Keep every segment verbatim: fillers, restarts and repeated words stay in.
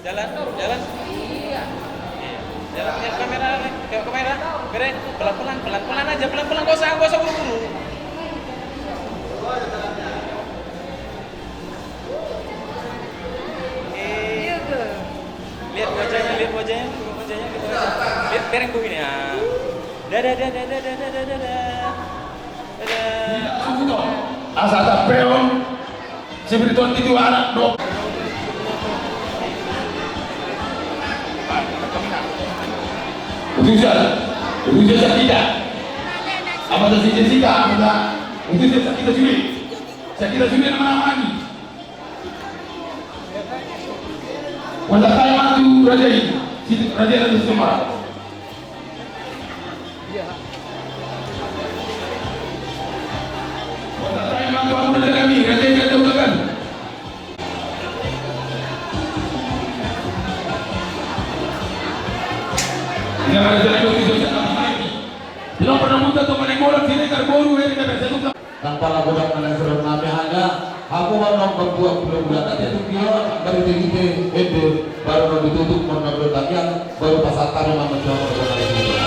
Jalan, jalan. Iya. Jalan, lihat kamera, lihat kamera. Bere, pelan-pelan, pelan-pelan aja, pelan-pelan, gak usah, gak usah buru-buru. Oke. Iya, tuh. Lihat wajahnya, lihat wajahnya, lihat wajahnya, lihat wajahnya. Lihat, bereng begini, ya. Dadah, dadah, dadah, dadah, dadah, dadah. Dadah. Asa tapeon. Sipiriton di juara do. Utusan, utusan Sakita. Amanta si Jessica, amanta utusan Sakita Juli. Sakita Juli nama-nama ni. Wanda kai matu raja i, si raja, raja Sumara. Nang pala godang na naeng surat nami haga, hamu ma nong pambuat bulan-bulan tadi tu dia, baru dihite, ende, baru nong ditutup, nong nong tangiang, baru pasahat nami ma menjual perbuatan itu.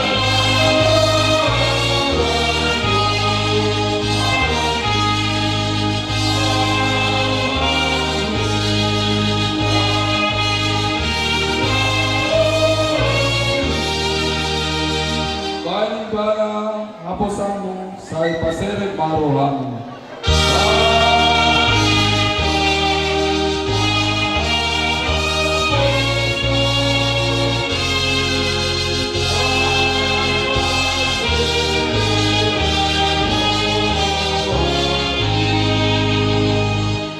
Baen ibana haposanmu, sai paserep ma rohamu.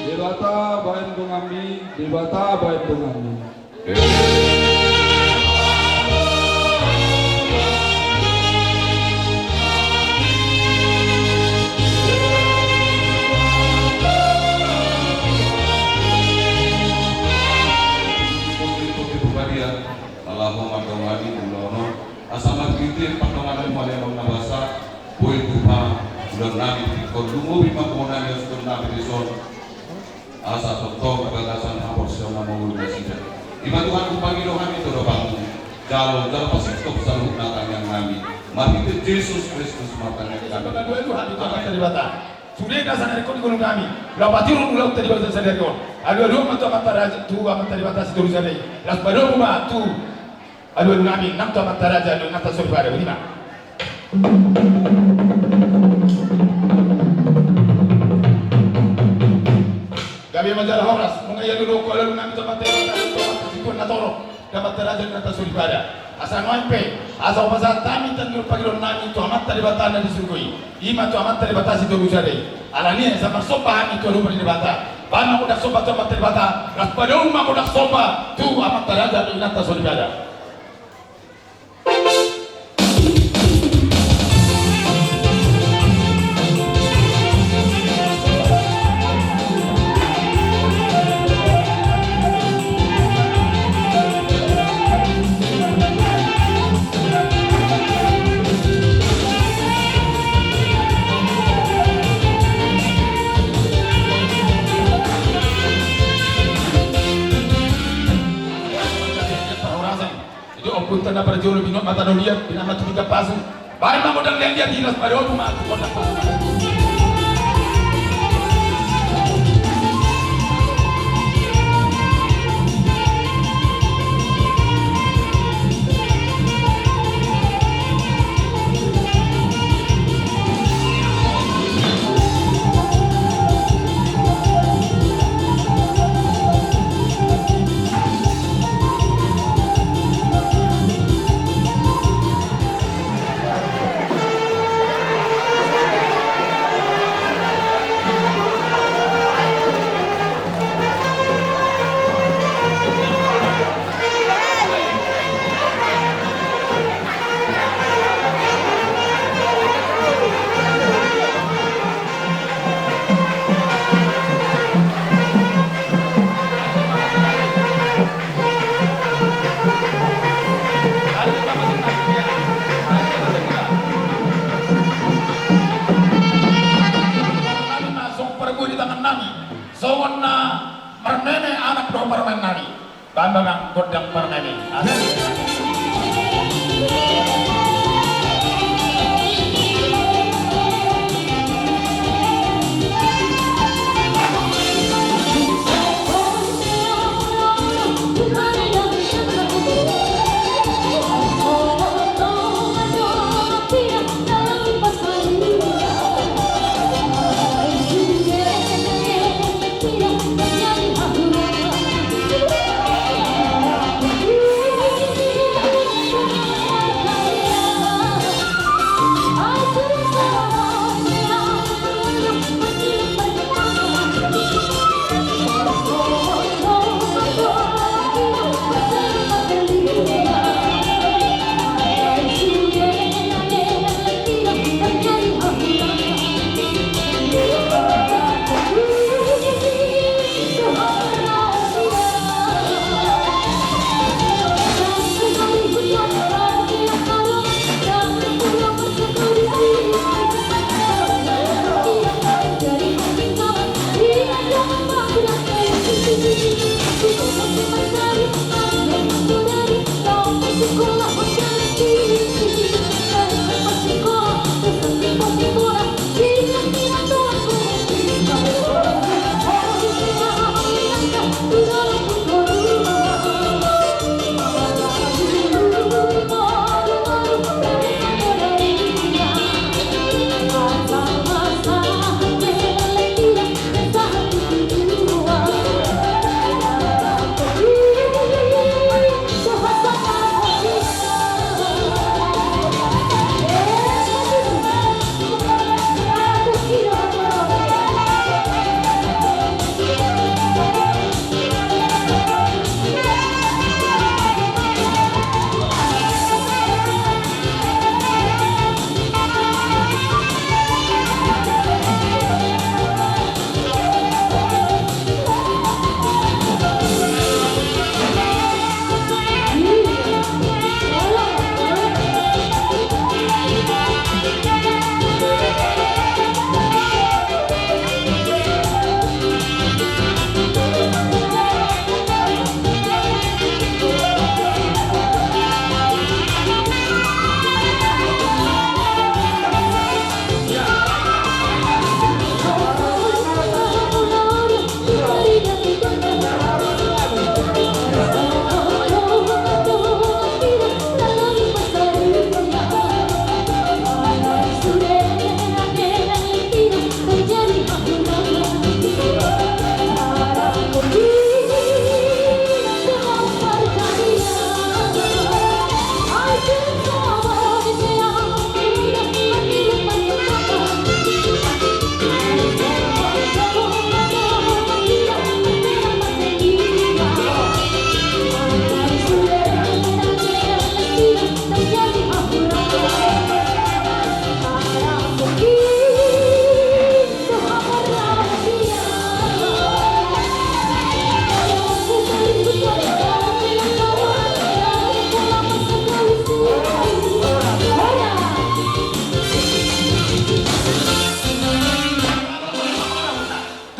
Debata baen donganmi, Debata baen donganmi. Allahumma dongani ulaon on asa marhite pardonganan malenon na basa, boi tupa ulaon nami, ingkon lumobi ma bongan ni suhut nami dison. Asa tongtong di bagasan haporseaon na mangolu nasida. I ma Tuhan, hupangido hami tu adopanmu, jalo, jalo pasingkop saluhutna tangiang nami. Marhite Jesus Kristus martangiang hami. Amen. Sude na sangarikkon di ngolu nami, laho paturun ulaonta di bagasan sadari on. Alualuhon ma tu Amanta Raja, tu Amanta Debata Sitolusada i. Laos padomu ma tu alualu nami nang tu Amanta Raja dohot inanta soripada, botima. Gabe ma jala horas, nunga ia dohot alualu nami tu Amanta Debata, tu Amanta Situan na torop, tu Amanta Raja dohot inanta soripada. Asa nuaeng pe, asa hupasahat hami tangiang pangidoan nami tu Amanta Debata na di surgo i. I ma tu Amanta Debata Sitolusada i. Alani i, asa marsomba hami tu adopan ni Debata. Baen ma godang somba tu Amanta Debata, laos padomu ma godang somba tu Amanta Raja dohot inanta soripada. Jadi, ompunta na parjolo, binot mata na liat, binama tu tingkat pasu. Baen ma godang liat-liat, inas pada otu ma tu gondang pasu. Nami ma songon parbue di tangan nami, songon na marmeme anak dohot parumaen nami. Pambaman gondang parmami.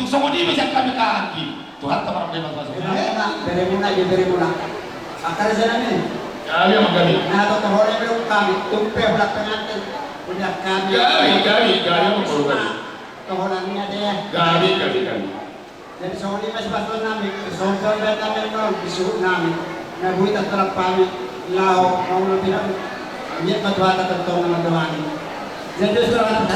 Tung songon i ma sian hami, Kang Anggi. Tuhanta ma marhaha. Beremuna, beremuna, beremuna. Angka raja nami. Gabe, gabe. Na, tohononnami do hami, tung pe hulak pengantin. Hulak hami. Gabe, gabe, gabe, gabe. Tohononnami ate. Gabe, gabe, gabe. Jadi songon i ma sipasahat nami, songon i ma nami annon di suhut nami. Na boi tatoras hami laho mangulahon, ingot ma tu hata tongtong na mandongani. Jadi sudah.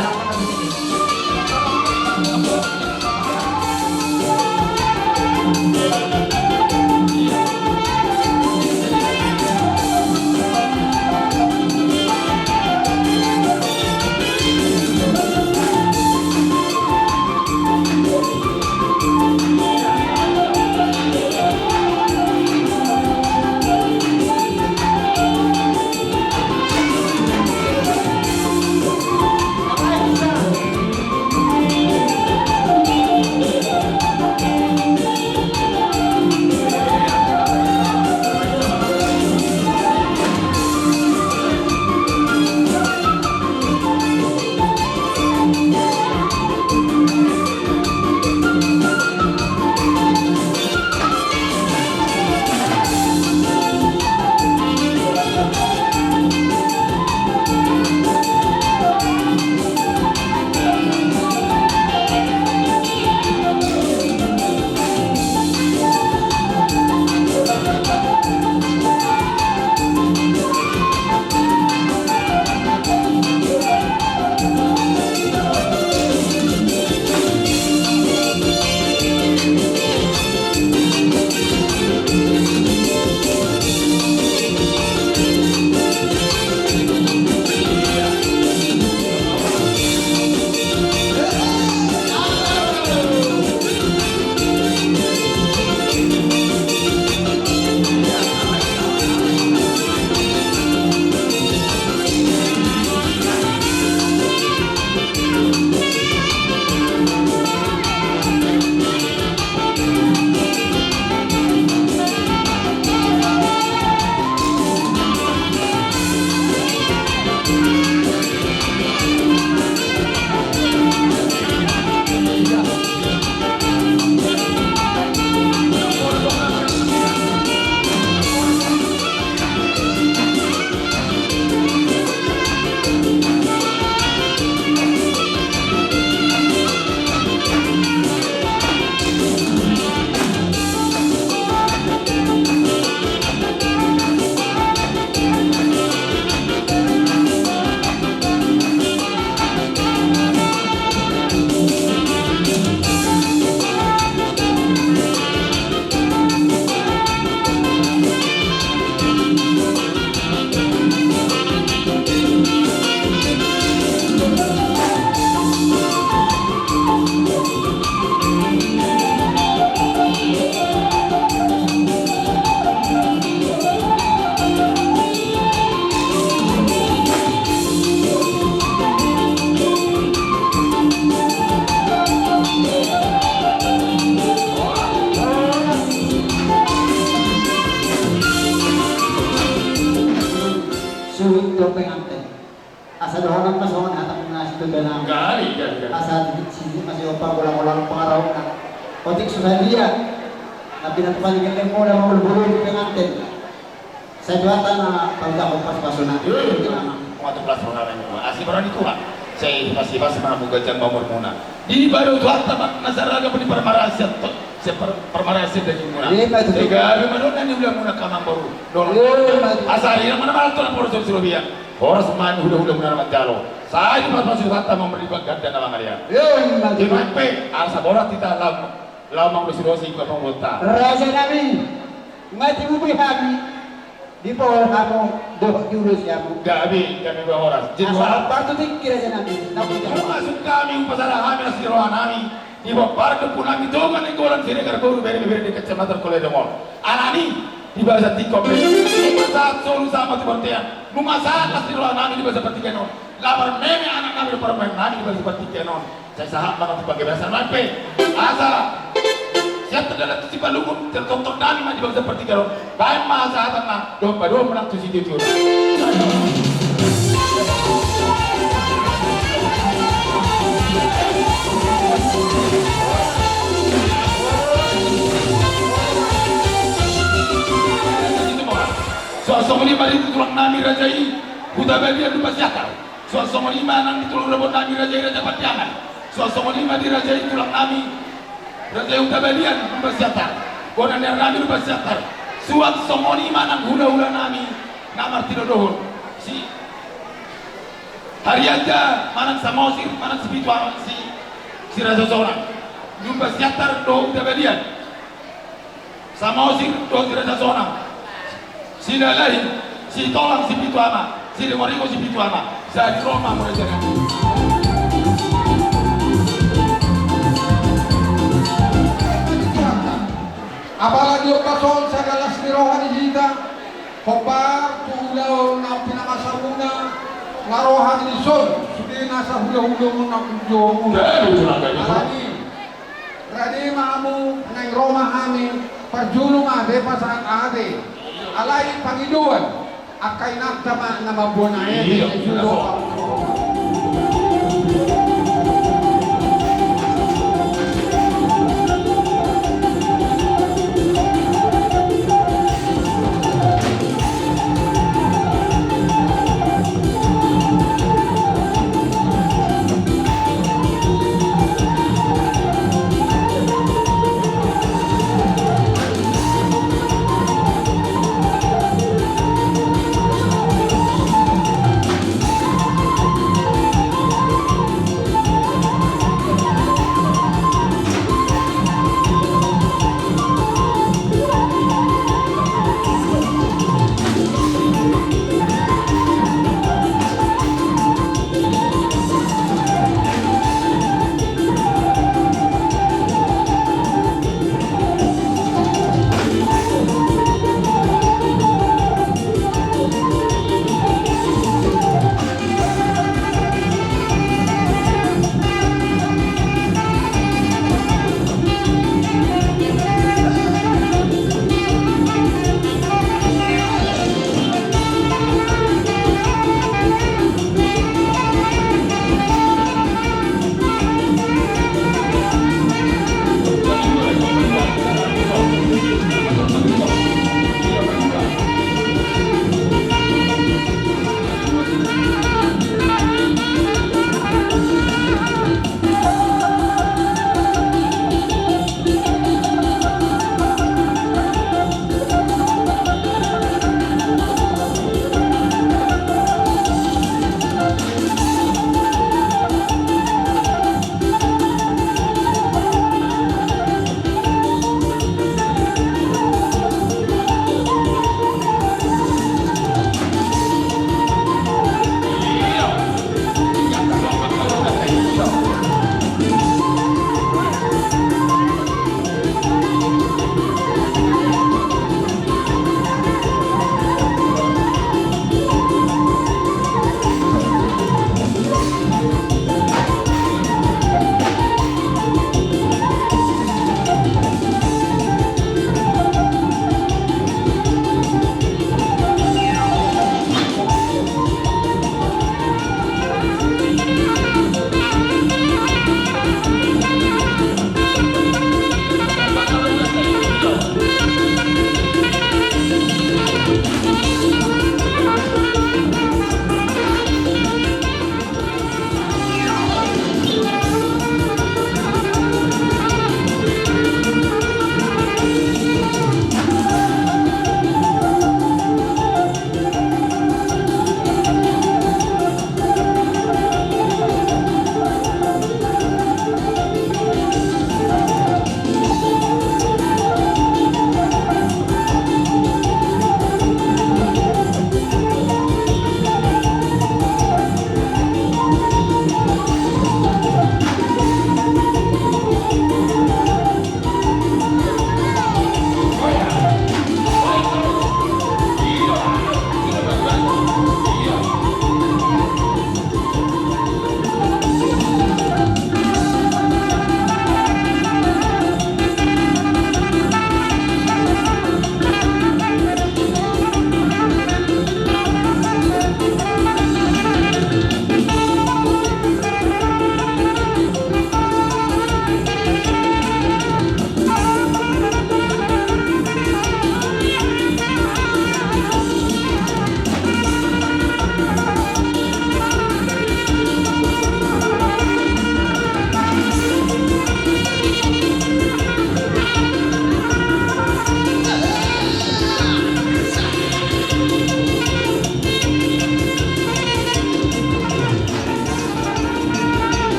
Otik so sadia na pinatupa ni gellengmuna mangoloi di penganten. Sai Tuhanta na paujak pasupasuna. Matupa las rohana. Asi barani Tuhan. Sai pasi-pasi ma hamu ganjang ma umurmuna. Dibahen Tuhanta ma na saraga ni parmarasian, parmarasian dagingmuna. Sai gabe ma dohonon ni ulaonmuna angka amangboru. Asa ringan ma na marantona poros ni robean. Horas ma hula-hulamuna na manjalo. Sai pasi-pasi Tuhanta ma marlipat ganda na mangalean. Ima pe asa borat hita laho, laho mangulosi-ulosi iba pangulutta. Raja nami, nga dibubuhi hami, dipohol hamu dohot diulosi hamu. Gabe, gabe ma horas. Asa partutik raja nami. Nunga sungkun hami, umpasada hami las ni roha nami. Di boan pargomgom nami Tonga Nainggolan, Siregar, boru, bere-bere di kecamatan Kole Dongon. Alani di bagasan tingki on pe nunga sahat solu sama tu bontean. Nunga sahat las ni roha nami di bagasan partingkian on. Laho marmeme anak nami dohot parumaen nami di bagasan partingkian on. Sai sahat ma tu panggabean nami pe. Asa sian tanda tu Sipalungun, tertonton nami ma di bagasan partingkian on. Bahen ma hasahatan na dohot padohon manang tu sitio-tio. Suang songon i ma di tulang nami raja i Hutabalian Lumban Siantar. Suang songon i ma nang di tulang raja nami raja i Raja Pandiangan. Suang songon i ma di raja i tulang nami raja i Hutabalian Lumban Siantar. Bona ni ari nami Lumban Siantar. Suang songon i ma nang hula-hula nami na martinodohon si Harianja manang Samosir manang Sipitu Ama, si, si Raja Sonang. Lumban Siantar dohot Hutabalian. Samosir dohot si Raja Sonang, Silalahi, Sitolang Sipitu Ama, Siringoringo Sipitu Ama, sai ro ma mura jana. Apala di ombas on sada las ni roha di hita, hombar tu ulaon na pinasahatmuna, nga ro hami dison, sude nasa hula-hulamuna, hula-hulamuna. Alani. Rade ma hamu, naeng ro ma hami, parjolo ma be pasahat ate. Alai pangidoan, angka inanta ma na mamboan ate.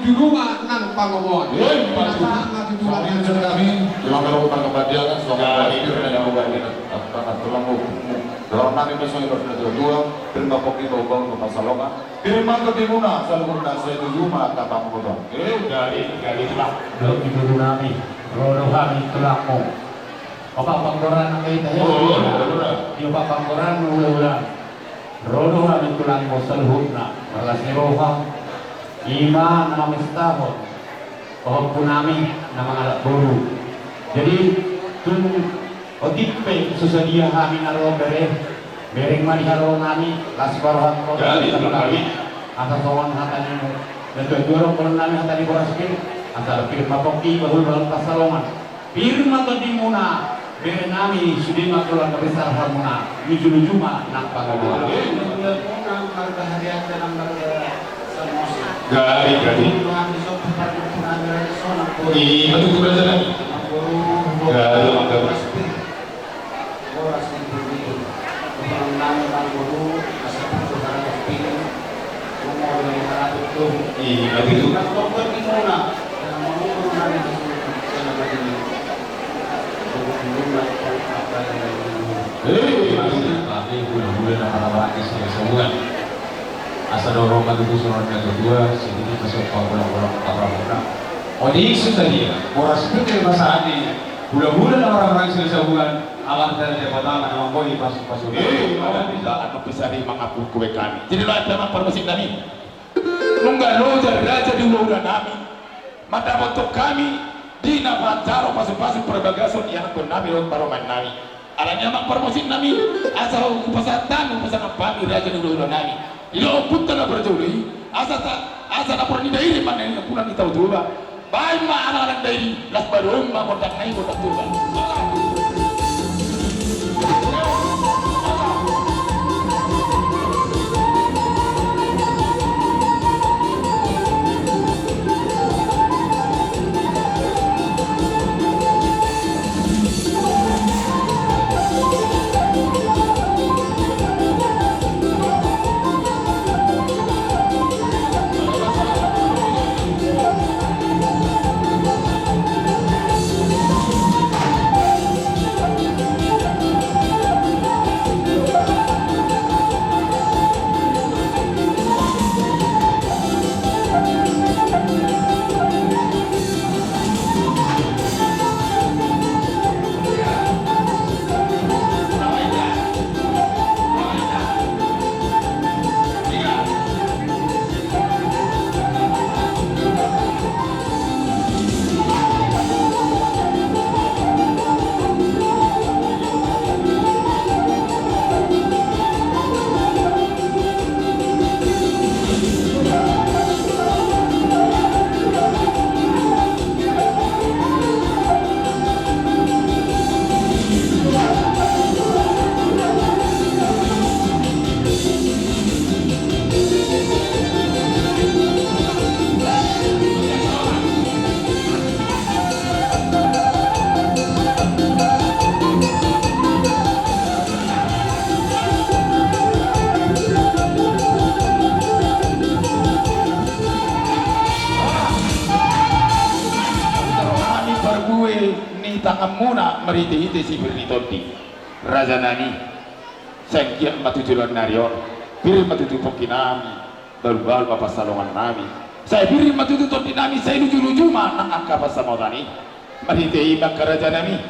Jujuma nang pangomoan. Ima tutu. Songon i ma sian hami, tulang, ro parkambatian, songon i ma tutu. Tulang, ro nami ma songon i, ro na tua-tua. Pir ma pongki, pahompu, pahompu pansalongan. Pir ma tondimuna saluhutna, sai jujuma nang pangomoan. Eh, jadi, jadi, tulang. Dohot di boru nami, ro do hami, tulangmu. Opat panggoran nang hita, he. Oh, iya, betul. Di opat panggoran, ula-ula. Ro do hami, tulangmu saluhutna, marlas ni roha. Ima na mamestahon pahompu nami na mangalap boru. Jadi, tung otik pe so sadia hami na ro, bere, bereng ma di haroronami, las ma rohangkon. Jadi, di haroronami. Asa songon hata ni na tua-tua, ro boru nami, hata ni boras pir, asa pir ma pongki, bahul-bahul pansalongan. Pir ma tondimuna, bere nami, sude ma tulang na besar hamuna, luju-luju ma nang pangomoan. Luju-luju ma marga Harianta, nang marga Samosir. Gari, gari. Ima tutu, raja nami. Gari, mangga. Boras ni pir i. Boru nami, boru, asa pir tu harapan pir. Ima tutu. Eh, ima tutu. Hami hula-hula na marhahamaranggi sahali sabulan. Asa dorong ma tutu songon na tua-tua, sititi pasompa bolang-bolang pangarahutna. Otik so sadia, boras pir ma sadia. Hula-hula na marhahamaranggi sahali sabulan. Amanta Debata ma na manggohi pasu-pasu. Eh, ima tutu. Asa pir sadia mangaku kuwe kami. Jadi, lae, amang parmusik nami. Nunga loja raja ni hula-hula nami mandapothon hami di na manjalo pasu-pasu parbagason ni ianakhon nami dohot parumaen nami. Alani, amang parmusik nami, asa hupasahat hami, hupasahat hami raja ni hula-hula nami. Didok ompunta na parjolo i, asa ta, asa na porlu ni dairi ma na nian pulang ni Tao Toba. Baen ma alang-alang dairi, laos baen ma gondang na i, gondang Toba. Hami parbue ni tanganmuna marhite-hite sipir ni tondi, raja nami. Sai anggiat ma tu joloan ni ari on, pir ma tutu pongki nami, bahul-bahul ma pansalongan nami. Sai pir ma tutu tondi nami, sai luju-luju ma nang angka pansamotan i. Marhite i ma, angka raja nami,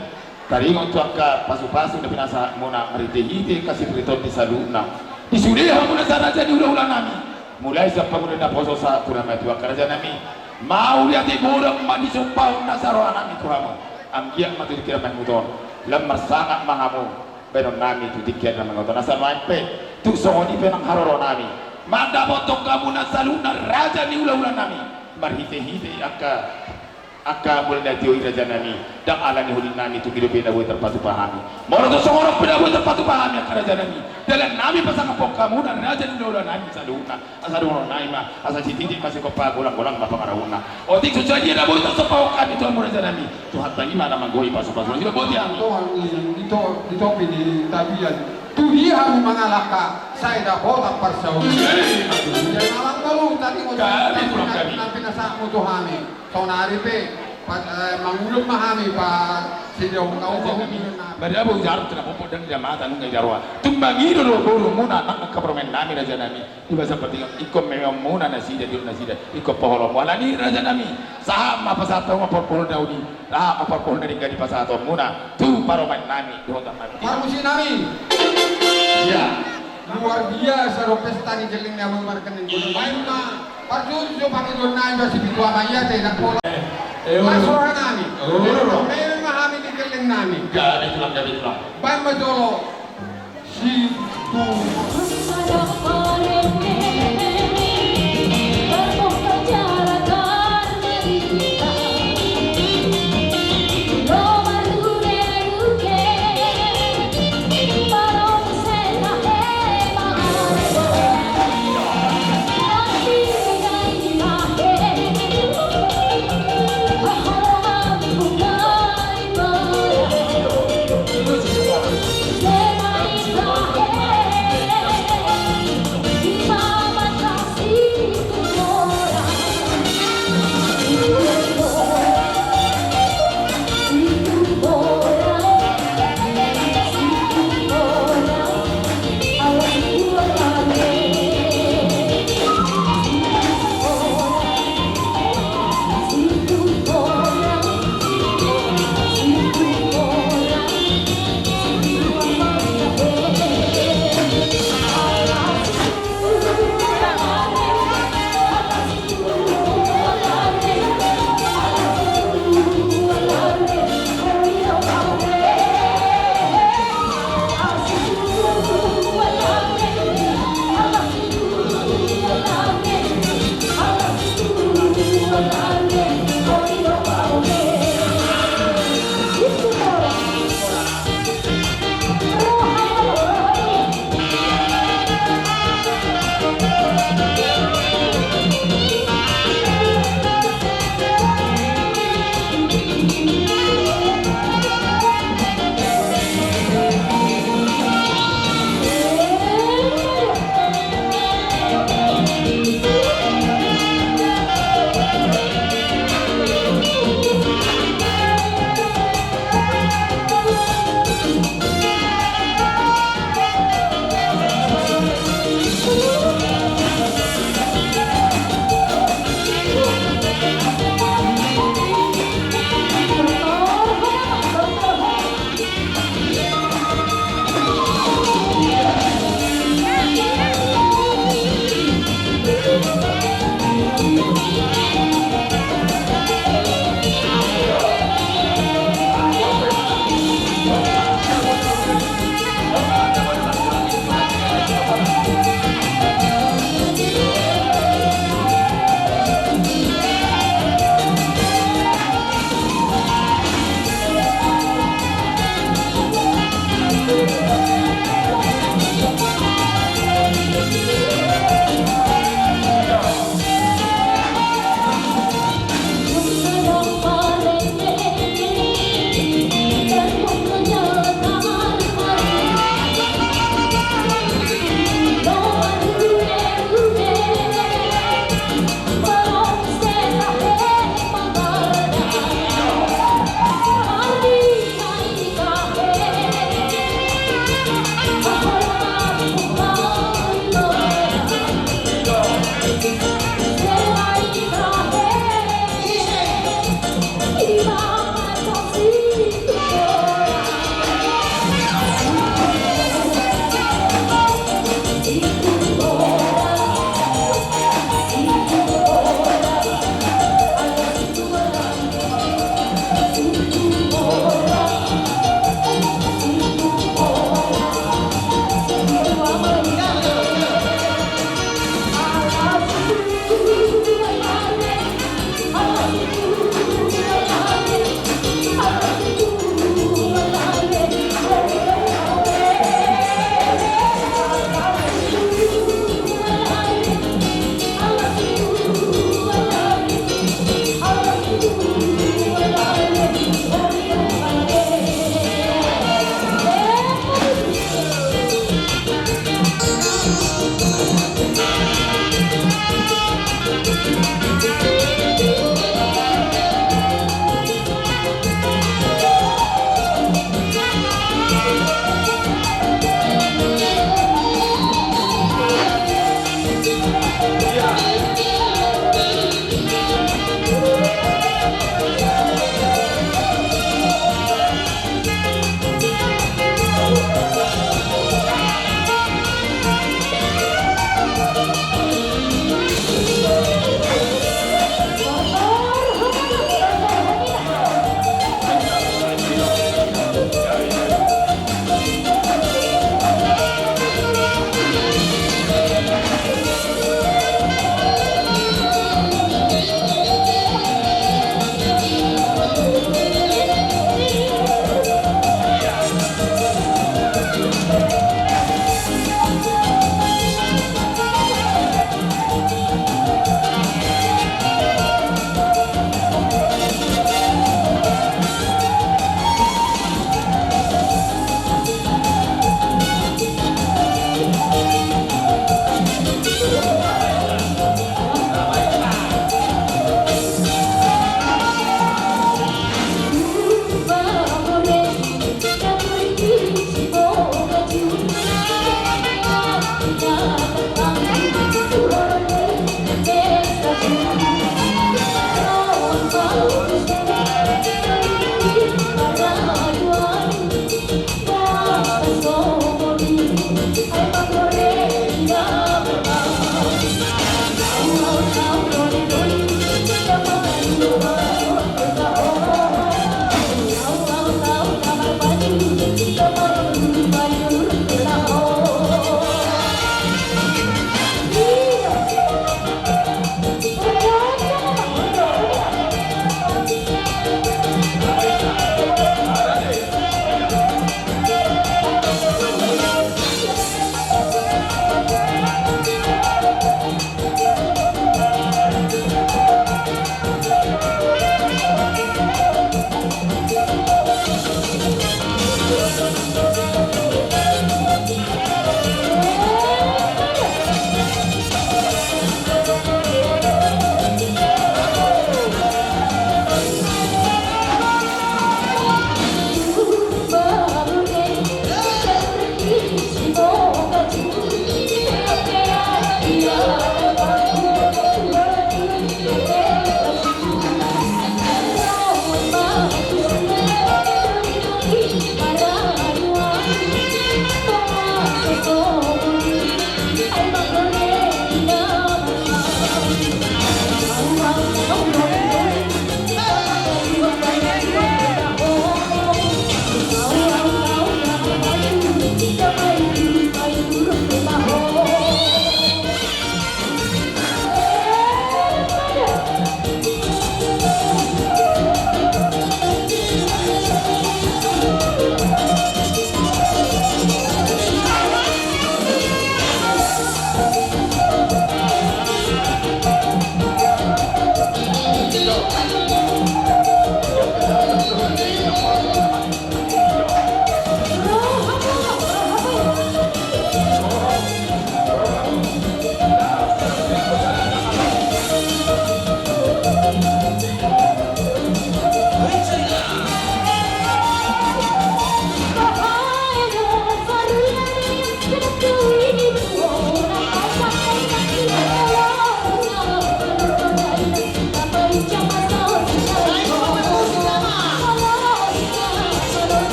taringot tu angka pasu-pasu na pinasahatmuna marhite-hite angka sipir ni tondi saluhutna, di sude hamu nasa raja ni hula-hula nami. Mulai sian pamuda naposo sahat tu na matua, angka raja nami. Mauliate godang ma di sombahon nasa roha nami tu hamu. Anggiat ma tu tingki na mangihut on, lam marsangap ma hamu baenon nami tu tingki na mangihut on. Asa nuaeng pe, tung songon i pe nang haroro nami mandapothon hamuna saluhutna raja ni hula-hula nami, marhite-hite angka, angka mula na tio i, raja nami. Ndang alani holit nami, tung i dope na boi tarpatupa hami. Molo tung songon on pe na boi tarpatupa hami, angka raja nami, dalan nami pasangaphon hamuna raja ni hula-hula nami saluhutna. Asa dohonon nami ma, asa sititi ma sigompa, golang-golang ma pangarahutna. Otik so sadia na boi tarsombahon hami tu hamu, raja nami, Tuhanta i ma na manggohi pasu-pasu. Ditopi hami. Tuhan, di, di to-, ditopi di tapian. Tu dia hami mangalangka, sai dapotan parsaoran. Jadi, maksudnya, Tadi mau Gabe, tulang kami. Nanti nasakmu tu hami. Saonari pe, pa-, eh, mangulon ma hami, pa, sidong kau. Raja nami. Mada bo ujar tu na popo dan jamatan nunga idaroa. Tung mangido do borumuna nang angka parumaen nami, raja nami. Di basa partingkian ingkon memeon muna nasida, di nasida ingkon poholonmu. Alani raja nami, sahat ma pasahat hamu ma parpol na uli, sahat ma parpol na denggan dipasahaton muna tu parumaen nami, dohot nami. Parmusik nami. Iya. Luar biasa do pesta ni gelleng ni abang marga ni. Baen ma parjujur pangidoan nami, basi pitu ama ia te, nang pola. Eh, eh, mas roha nami. Oh. Memang hami di gelleng nami. Gabe tulang, gabe tulang. Baen ma jolo.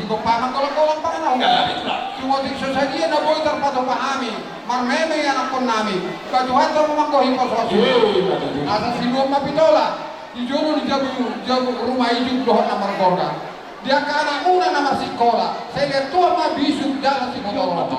Gopa manggolang-golang panganon. Tinggal itu lah. Tinggal so sadia na boi tarpatupa hami, marmeme ianakkonnami. Ba Tuhanta ma manggohi pasu-pasu. Asa siluan ma pitola di jolo ni jabu, jabu ruma ijuk dohot na margorga. Di angka anakmuna na marsikola, sai liat Tuhan ma bisuk dalan sibotohon.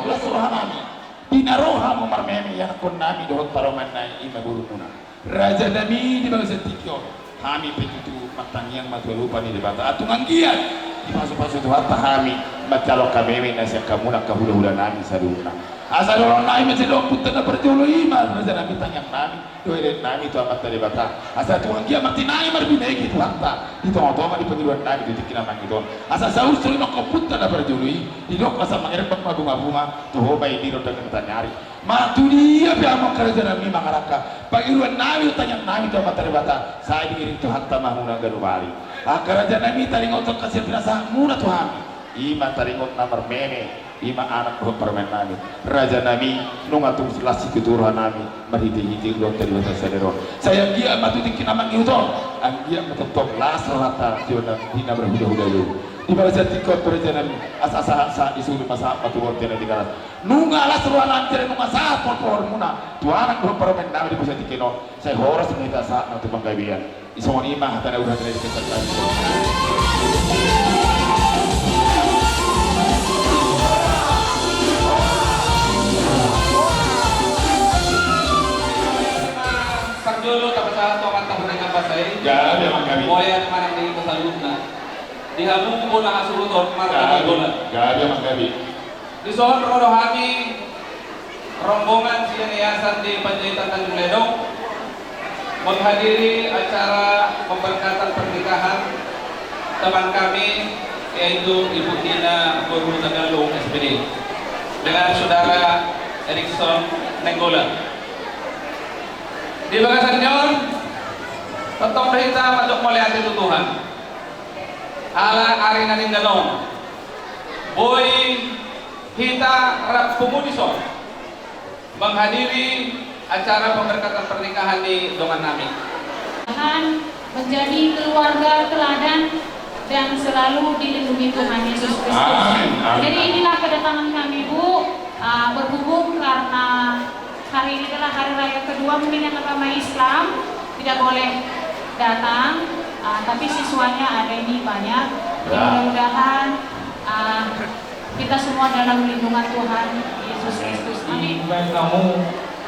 Di na ro hamu marmeme ianakkonnami dohot parumaennami, i ma borumuna. Rajanami, di bagasan tingki on hami pe tutu martangiang ma tu adopan ni Debata. Tung anggiat dipasu-pasu Tuhanta hami manjalo angka meme na sian hamuna angka hula-hulanami saluhutna. Asa dohononnami ma sian Ompunta na parjolo i ma rajanami tangiangnami dohot eleannami tu Amanta Debata. Asa tung anggiat martinangi marbinege Tuhanta di tonga-tonga ni pangidoannami di tingki na mangihut on. Asa saur-saur i ma angka Ompunta na parjolo i didok asa mangerbang ma bunga-bunga tu ho bahen ni rondang ni mataniari. Martudia pe hamu angka rajanami mangalangka pangidoannami dohot tangiangnami tu Amanta Debata, sai diiringi Tuhanta ma hamuna ganup ari. Angka rajanami, taringot angka sian pinasahatmuna tu hami, i ma taringot na marmeme, i ma anak dohot parumaennami. Rajanami, nunga tung las situtu rohanami marhite-hite ulaonta di bagasan sadari on. Sai anggiat ma tu tingki na mangihut on, anggiat ma tongtong las rohanta sian na, di na marhula-hula i. Di bagasan tingki on pe rajanami, asa sahat-sahat ni solu ma sahat ma tu bontean na tinalas. Nunga las rohanami, nunga sahat pohon-pohonmuna tu anak dohot parumaennami di bagasan tingki on. Sai horas ma hita sahat nang tu panggabean. Songon i ma hata na uli, hata na denggan. Parjolo tapasahat tu Amanta Marga Pasa i. Gabe ma gabe. Mauliate ma nang di hita saluhutna. Di hamu bona hasuhuton marga Nainggolan. Gabe ma gabe. Dison ro do hami rombongan sian Yayasan di Panjaitan Tanjung Ledong menghadiri acara pemberkatan pernikahan teman kami, yaitu Ibu Ina Boru Tagalung, S P D, dengan Saudara Erikson Nainggolan. Di bagasan ni on, tongtong do hita mandok mauliate tu Tuhan. Ala ari na denggan on, boi hita rap pungu dison menghadiri acara pemberkatan pernikahan ni dongannami. Tuhan, menjadi keluarga teladan dan selalu dilindungi Tuhan Yesus Kristus. Amin, amin. Jadi inilah kedatangan kami, Bu, ah, berhubung karena hari ini adalah hari raya kedua meninggalkan agama Islam, tidak boleh datang, ah, tapi siswanya ada ini banyak. Ya. Mudah-mudahan, ah, kita semua dalam lindungan Tuhan Yesus Kristus. Amin. Baen hamu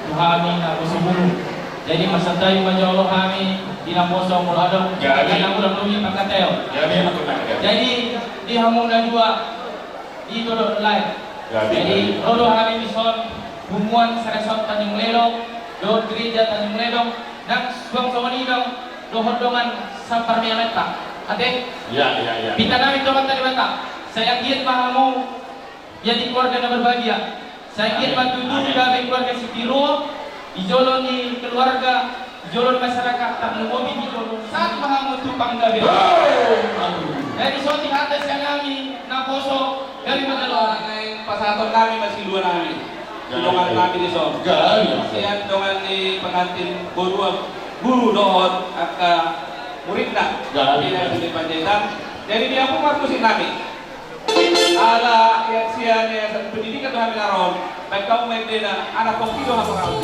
tu hami na boso bulu. Jadi marsantabi ma jolo hami di naposo molo adong. Jadi. Karena molo adong i pangkataion. Jadi, aku tanya. Jadi di hamu na dua, di dohot lae. Jadi, jadi ro do hami dison, punguan Saresort Tanjung Ledong dohot Gereja Tanjung Ledong, nang suang songon i do dohot dongan saparmeameanta. Ate? Iya, iya, iya. Pintanami tu Amanta Debata. Sai anggiat ma hamu jadi keluarga na berbahagia. Sai anggiat ma tutu gabe keluarga sitiruon di jolo ni keluarga, di jolo ni masyarakat, tarlumobi di jolo sahat ma hamu tu panggabean. Jadi songon i hata sian hami naposo, gabe ma jolo. Pasahatonnami ma siluanami. Dongan nami dison. Sian dongan ni pengantin boru, guru dohot angka muridna. Di Yayasan di Panjaitan. Jadi di hamu parmusiknami. Ala sian Yayasan Pendidikan do hami na ro on. Baen hamu ma endena, ala pongki do hamu raut.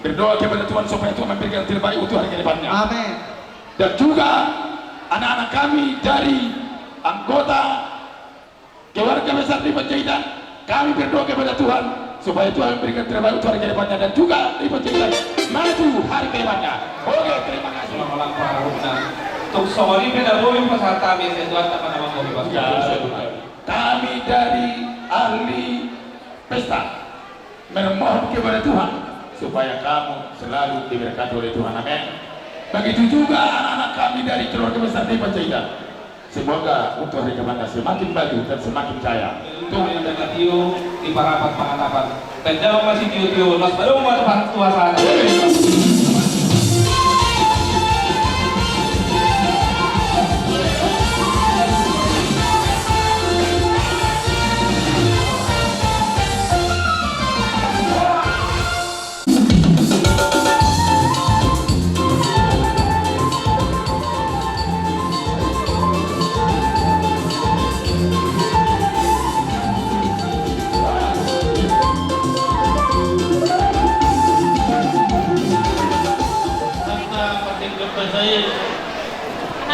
Berdoa kepada Tuhan supaya Tuhan memberikan terbaik untuk hari ke depannya. Amin. Dan juga anak-anak kami dari anggota keluarga besar di Panjaitan, kami berdoa kepada Tuhan supaya Tuhan memberikan terbaik untuk hari ke depannya dan juga di Panjaitan maju hari ke depannya. Oke, terima kasih. Ulang-ulang para hutna. Tung songon i pe na boi pasahat hami, sai Tuhan na manambahi. Ya, betul. Kami dari ahli pesta memohon kepada Tuhan supaya kamu selalu diberkati oleh Tuhan. Amin. Begitu juga anak-anak kami dari keluarga besar di Panjaitan. Semoga untuk hari depannya semakin maju dan semakin jaya. Tung yang dekat iyo di parapat pangatapan. Pendam masih tio-tio, las baru mata pangkuasa.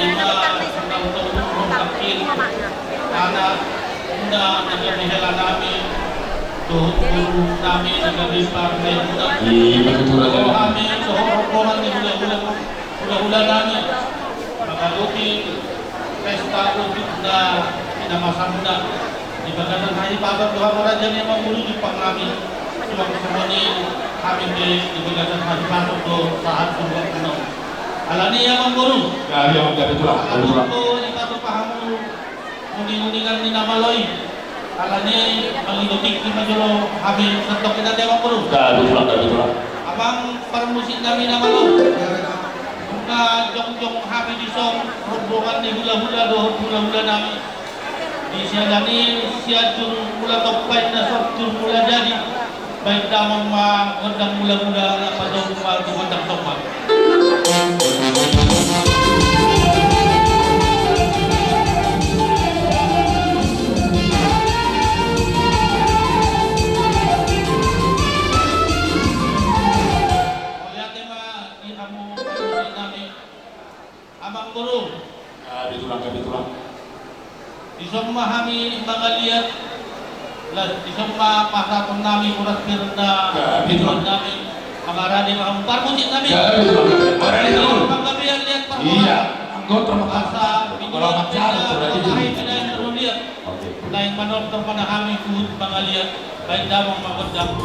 Ima na undang-undang mungkin anak muda na gabe hela nami, dohot guru nami na gabe partai muda. Iya, betul, Raja. Dohot hami, dohot rombongan ni hula-hula, hula-hula nami mangadopi pesta ujung na, na masa muda. Di bagasan hami patok do hamu raja ni amang boru jumpang nami. Suang songon i hami pe di bagasan hami patok do sahat tu buat kuno. Alani i amang boru. Ya, iya, gabe tulang, gabe tulang. Alani i patok hamu uning-uningan ni na malo i. Alani i mangido tingki ma jolo hami santong kita amang boru. Gabe tulang, gabe tulang. Amang parmusik nami na malo. Nunga jongjong hami dison rombongan ni hula-hula dohot hula-hula nami. Di sialan i Sianjur Mula Tompa, inna Sianjur Mula Jadi. Baen damang ma gondang mula-mula, na patompa tu gondang tompa. Mauliate ma di hamu parmusik nami. Amang boru. Gabe tulang, gabe tulang. Dison ma hami mangaliat. Las, dison ma pasahaton nami boras pir na. Gabe tulang. Nami. Mangarade ma hamu parmusik nami. Gabe tulang. Mangarade tulang. Panggabean liat parmusik. Iya. Anggot rumah. Asa, kalau macam, sudah di sini. Naeng manortor ma hami huhut mangaliat, baen damang ma gondang.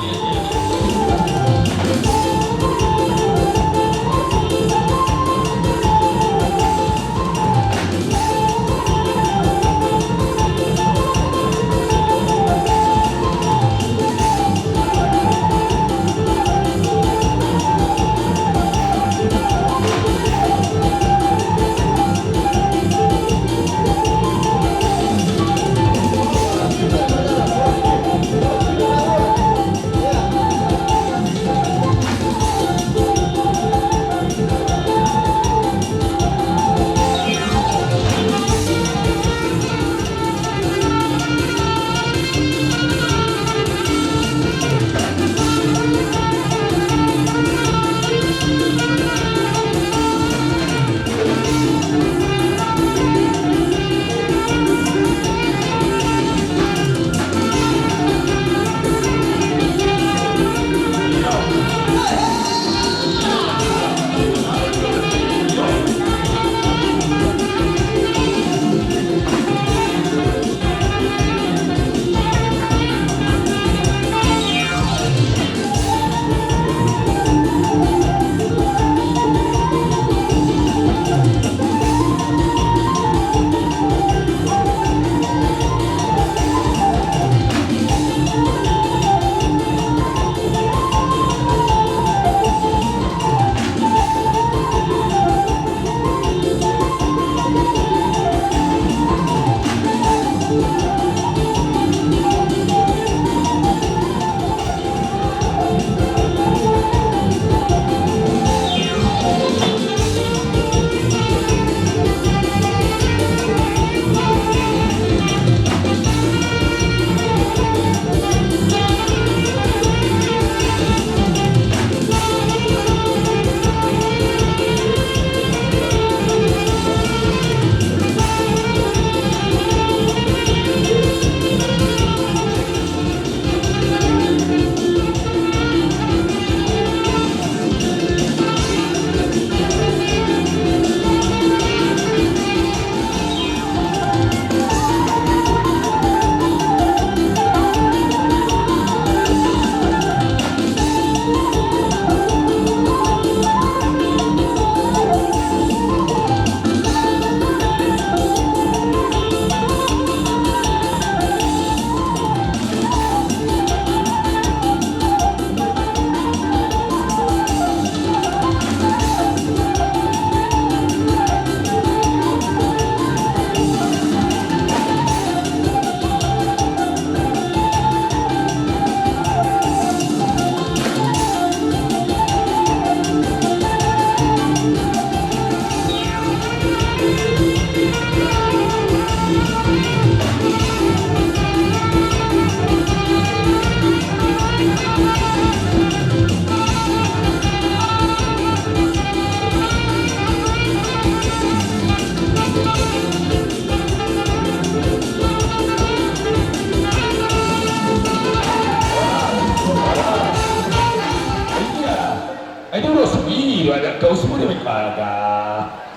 Itu udah sendiri, ada kau semua dia main pada.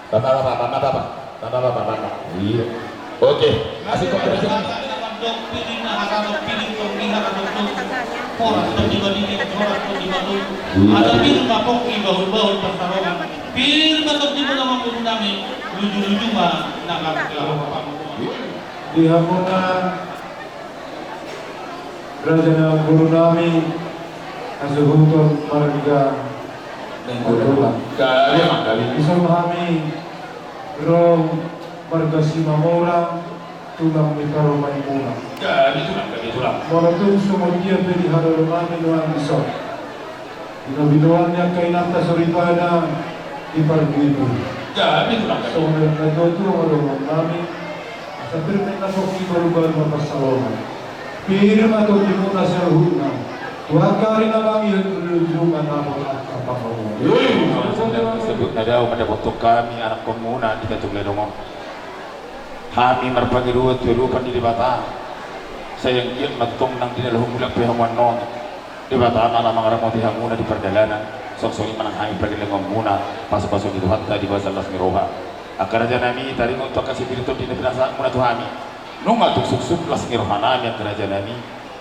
Bapak, bapak, bapak, bapak, bapak, bapak, bapak. Iya. Oke, asik kok. Ada kata, ada mandok, piring, nah, kata mandok, piring, tong, lihat, ada mandok. Poras, tong, di balik, poras, tong, di balik. Iya. Ada piring, mapok, di bahul-bahul, pertarungan. Piring, tong, di balik, mapok, nami, luju-luju, mah, nah, kata, kata, kata. Di hamuna Raja na guru nami, hasuhuton marga Nainggolan. Gabe ma, gabe. Dison hami ro marga Simamora, tulang ni parumaenmuna. Gabe tulang, gabe tulang. Molo tung songon dia pe di halalo nami nuaeng dison. Di na binoan ni angka inanta soripada di parguipu. Gabe tulang, gabe. Songon na tuatua ma dohonon nami. Asa pir ma na pongki baru-baru ma pansalongan. Pir ma tondimuna saluhutna. Tu angka ari na mangihut, rinujungan na mangihut. Ui, sebut na dao mandapothon hami anakkonmuna di tanjung ladong on. Hami marpangidoan tu adopan ni Debata. Sai anggiat ma tong nang di na laho mulak pe hamu annon. Debata ma na mangaramoti hamuna di pardalanan, songon i ma nang hami pargellengonmuna, pasupasu ni Tuhanta di bagasan las ni roha. Angka raja nami, taringot tu angka sipirit tondi na pinasahatmuna tu hami. Nunga tung suksuk las ni roha nami angka raja nami,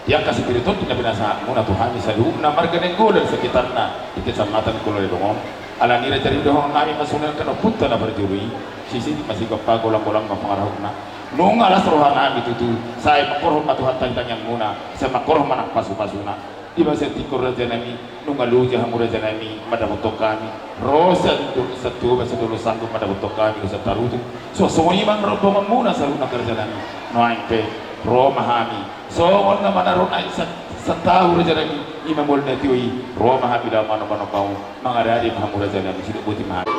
di angka sipirit tondi na pinasahatmuna tu hami saluhutna marga Nainggolan sekitarna di kecamatan Kota Ladong on. Alani i raja nami, dohonon nami ma songon i angka na ompunta na parjolo i, sisip ma sigompa, golang-golang ma pangarahutna. Nunga las roha nami tutu, sai mangkorhon ma Tuhanta di tangiangmuna, sai mangkorhon ma nang pasupasuna. Di bagasan tingki on raja nami, nunga loja hamu raja nami mandapothon hami. Ro sian do-, sian Toba, sian Dolok Sanggu mandapothon hami, ro sian Tarutung. Songon i ma rombonganmuna saluhutna angka raja nami. Nuaeng pe ro ma hami songon na manaron aek sian, sian tahu raja nami. I ma molo na tio i, ro ma hami laho manomba-nomba hamu, mangaradei ma hamu raja nami, sidok boti ma hami.